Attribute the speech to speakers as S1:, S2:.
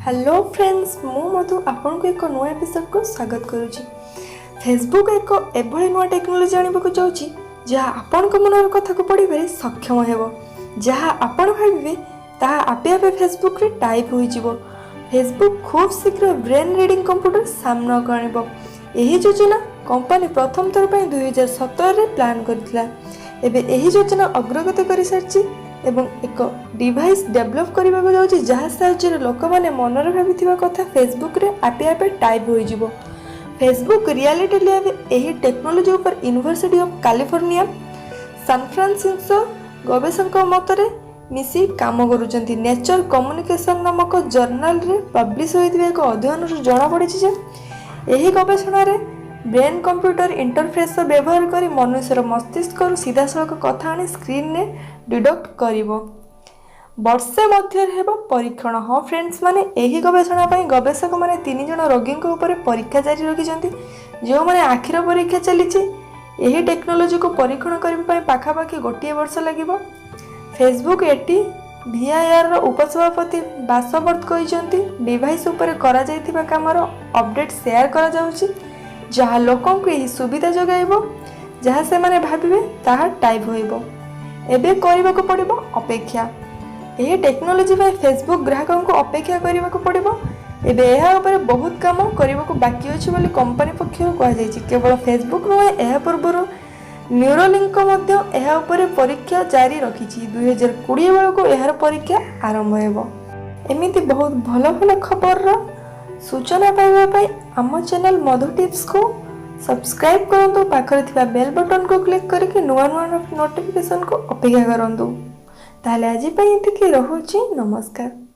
S1: Hello friends, ମୁଁ ମଧୁ ଆପଣଙ୍କୁ ଏକ ନୂଆ ଏପିସୋଡ଼କୁ ସ୍ୱାଗତ କରୁଛି। ଫେସବୁକ୍ ଏକ ଏଭଳି ନୂଆ ଟେକ୍ନୋଲୋଜି ଆଣିବାକୁ ଯାଉଛି, ଯାହା ଆପଣଙ୍କ ମନର କଥାକୁ ପଢ଼ିବାରେ ସକ୍ଷମ ହେବ। ଯାହା ଆପଣ ଭାବିବେ, ତାହା ଆପେ ଆପେ ଫେସବୁକ୍ରେ ଟାଇପ୍ ହୋଇଯିବ। ଫେସବୁକ୍ ଖୁବ୍ ଶୀଘ୍ର ବ୍ରେନ୍ ରିଡ଼ିଂ କମ୍ପ୍ୟୁଟର ସାମ୍ନାକୁ ଆଣିବ। ଏହି ଯୋଜନା କମ୍ପାନୀ ପ୍ରଥମ ଥର ପାଇଁ 2017ରେ ପ୍ଲାନ୍ କରିଥିଲା। ଏବେ ଏହି ଯୋଜନା ଅଗ୍ରଗତି କରିସାରିଛି ଏବଂ ଏକ ଡିଭାଇସ୍ ଡେଭଲପ୍ କରିବାକୁ ଯାଉଛି, ଯାହା ସାହାଯ୍ୟରେ ଲୋକମାନେ ମନରେ ଭାବିଥିବା କଥା ଫେସବୁକ୍ରେ ଆପେ ଆପେ ଟାଇପ୍ ହୋଇଯିବ। ଫେସବୁକ୍ ରିଆଲିଟି ଲ୍ୟାବ୍ ଏହି ଟେକ୍ନୋଲୋଜି ଉପରେ ୟୁନିଭର୍ସିଟି ଅଫ୍ କାଲିଫର୍ଣ୍ଣିଆ, ସାନଫ୍ରାନ୍ସିସ୍କୋ ଗବେଷକଙ୍କ ମତରେ ମିଶି କାମ କରୁଛନ୍ତି। ନେଚର କମ୍ୟୁନିକେସନ୍ ନାମକ ଜର୍ନାଲରେ ପବ୍ଲିଶ ହୋଇଥିବା ଏକ ଅଧ୍ୟୟନରୁ ଜଣାପଡ଼ିଛି ଯେ ଏହି ଗବେଷଣାରେ ବ୍ରେନ୍ କମ୍ପ୍ୟୁଟର ଇଣ୍ଟରଫେସ୍ର ବ୍ୟବହାର କରି ମନୁଷ୍ୟର ମସ୍ତିଷ୍କରୁ ସିଧାସଳଖ କଥା ଆଣି ସ୍କ୍ରିନ୍ରେ ଡିଡକ୍ଟ କରିବ। ବର୍ଷେ ମଧ୍ୟରେ ହେବ ପରୀକ୍ଷଣ। ହଁ ଫ୍ରେଣ୍ଡସ୍ ମାନେ, ଏହି ଗବେଷଣା ପାଇଁ ଗବେଷକମାନେ ତିନି ଜଣ ରୋଗୀଙ୍କ ଉପରେ ପରୀକ୍ଷା ଜାରି ରଖିଛନ୍ତି, ଯେଉଁମାନେ ଆଖିର ପରୀକ୍ଷା ଚାଲିଛି। ଏହି ଟେକ୍ନୋଲୋଜିକୁ ପରୀକ୍ଷଣ କରିବା ପାଇଁ ପାଖାପାଖି ଗୋଟିଏ ବର୍ଷ ଲାଗିବ। ଫେସବୁକ୍ ଏଟି ଭିଆଇଆର୍ର ଉପସଭାପତି ବାସବର୍ଥ କହିଛନ୍ତି, ଡିଭାଇସ୍ ଉପରେ କରାଯାଇଥିବା କାମର ଅପଡେଟ୍ ସେୟାର କରାଯାଉଛି, ଯାହା ଲୋକଙ୍କୁ ଏହି ସୁବିଧା ଯୋଗାଇବ, ଯାହା ସେମାନେ ଭାବିବେ ତାହା ଟାଇପ୍ ହୋଇବ। ଏବେ କରିବାକୁ ପଡ଼ିବ ଅପେକ୍ଷା। ଏହି ଟେକ୍ନୋଲୋଜି ପାଇଁ ଫେସବୁକ୍ ଗ୍ରାହକଙ୍କୁ ଅପେକ୍ଷା କରିବାକୁ ପଡ଼ିବ। ଏବେ ଏହା ଉପରେ ବହୁତ କାମ କରିବାକୁ ବାକି ଅଛି ବୋଲି କମ୍ପାନୀ ପକ୍ଷରୁ କୁହାଯାଇଛି। କେବଳ ଫେସବୁକ୍ ନୁହେଁ, ଏହା ପୂର୍ବରୁ ନ୍ୟୁରୋଲିଙ୍କ ମଧ୍ୟ ଏହା ଉପରେ ପରୀକ୍ଷା ଜାରି ରଖିଛି। 2020 ବେଳକୁ ଏହାର ପରୀକ୍ଷା ଆରମ୍ଭ ହେବ। ଏମିତି ବହୁତ ଭଲ ଭଲ ଖବରର ସୂଚନା ପାଇବା ପାଇଁ ଆମ ଚ୍ୟାନେଲ୍ ମଧୁ ଟିପ୍ସକୁ ସବସ୍କ୍ରାଇବ୍ କରନ୍ତୁ। ପାଖରେ ଥିବା ବେଲ୍ ବଟନ୍କୁ କ୍ଲିକ୍ କରିକି ନୂଆ ନୂଆ ନୋଟିଫିକେସନ୍କୁ ଅପେକ୍ଷା କରନ୍ତୁ। ତାହେଲେ ଆଜି ପାଇଁ ଏତିକି ରହୁଛି। ନମସ୍କାର।